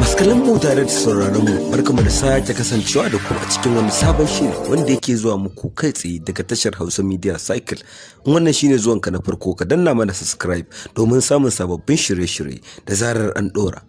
Masu kallon mu tare da sauraron mu, barkamu da sake kasancewa da ku a cikin wani sabon shiri wanda yake zuwa muku kai tsaye daga tashar Hausa Media Cycle. In wannan shine zuwanka na farko, ka danna mana subscribe domin samun sababbin shirye-shirye da zarar an dora.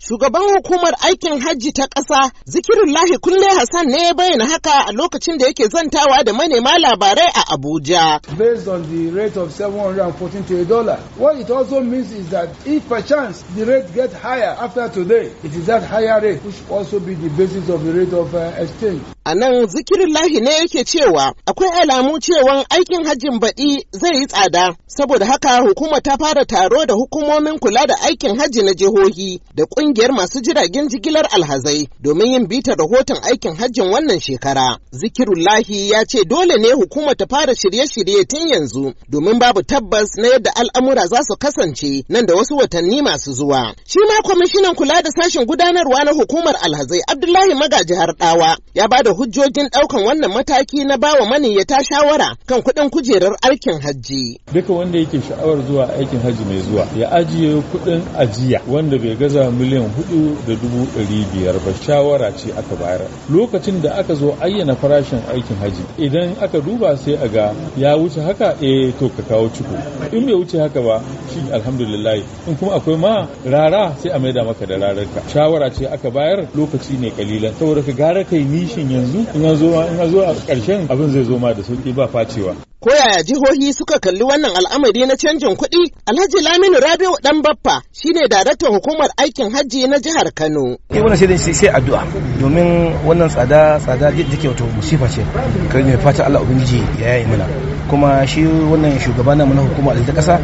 Shugaban hukumar aikin hajji ta ƙasa, Zikirullahi Kunle Hassan, ne ya bayyana haka a lokacin da yake zantawa da manema labarai a Abuja. Based on the rate of 714 to a dollar. What it also means is that if perchance the rate gets higher after today, it is that higher rate which also be the basis of the rate of exchange. A nan Zikirullahi ne yake cewa akwai alamu cewan aikin hajjin baɗi zai yi tsada, saboda haka hukuma ta fara taro da hukumomin kula da aikin hajji na jihohi da ƙungiyar masu jiragen jigilar alhazai domin yin bitar rahoton aikin hajjin wannan shekara. Zikirullahi ya ce dole ne hukuma ta fara shirye-shirye tun yanzu domin babu tabbas na yadda al'amura za su kasance nan da wasu watanni masu zuwa. Shi ma kwamishinan kula da sashen gudanarwa na hukumar alhazai, Abdullahi Magaji Harɗawa, ya ba da hujjojin ɗaukan wannan mataki na bawa maniyyata shawara kan kuɗin kujerar aikin hajji. Duka wanda yake sha'awar zuwa aikin hajji mai zuwa ya ajiye kuɗin ajiya wanda bai gaza 4,500,000 ba. Shawara ce aka bayar. Lokacin da aka zo ayyana farashin aikin hajji, idan aka duba sai a ga ya wuce haka, eh, to ka kawo ciko. In bai wuce haka ba, shi alhamdulillah. In kuma akwai ma rara, sai a maida maka da rararka. Shawara ce aka bayar, lokaci ne kalilan, saboda ka gara kai nishin yanzu, in zo a ƙarshen abin zai zo ma da sauki, ba facewa. Ko yaya jihohi suka kalli wannan al'amari na canjin kuɗi? Alhaji Laminu Rabi'u Dan Baffa shine daraktan hukumar aikin hajji na jihar Kano. Eh, wannan sai sai addu'a, domin wannan tsada tsada da take wato musifa ce. Kai mai fata Allah Ubangiji ya yaye mana. Kuma shi wannan shugaba na na hukumar ta kasa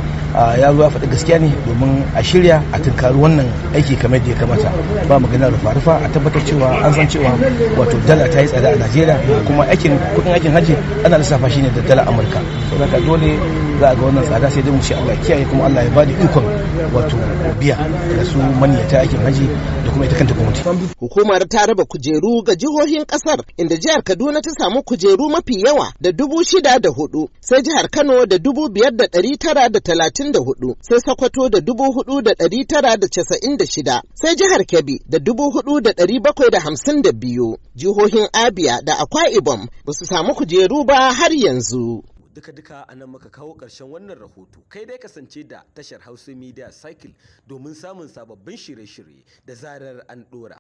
ya zo ya faɗi gaskiya ne domin a shirya a tunkari wannan aiki kamar yadda ya kamata. Ba magana rufa rufa, a tabbatar cewa an san cewa wato dala ta yi tsada a Najeriya, kuma aikin kuɗin aikin hajji ana lissafa shi ne da dala Amurka. Saboda haka dole za a ga wannan tsada, sai dai mu ce Allah kiyaye, kuma Allah ya bada ikon wato biya da su maniyata aikin haji da kuma ita kanta gwamnati. Hukumar ta raba kujeru ga jihohin kasar, inda jihar Kaduna ta samu kujeru mafi yawa da 6,004, sai jihar Kano da 5,934, sai Sokoto da 4,996, sai jihar Kebbi da 4,752. Jihohin Abia da Akwa Ibom ba su samu kujeru ba har yanzu. Duka-duka a nan muka kawo ƙarshen wannan rahoto. Kai dai kasance da tashar Hausa Media Cycle domin samun sababbin shirye-shirye da zarar an ɗora.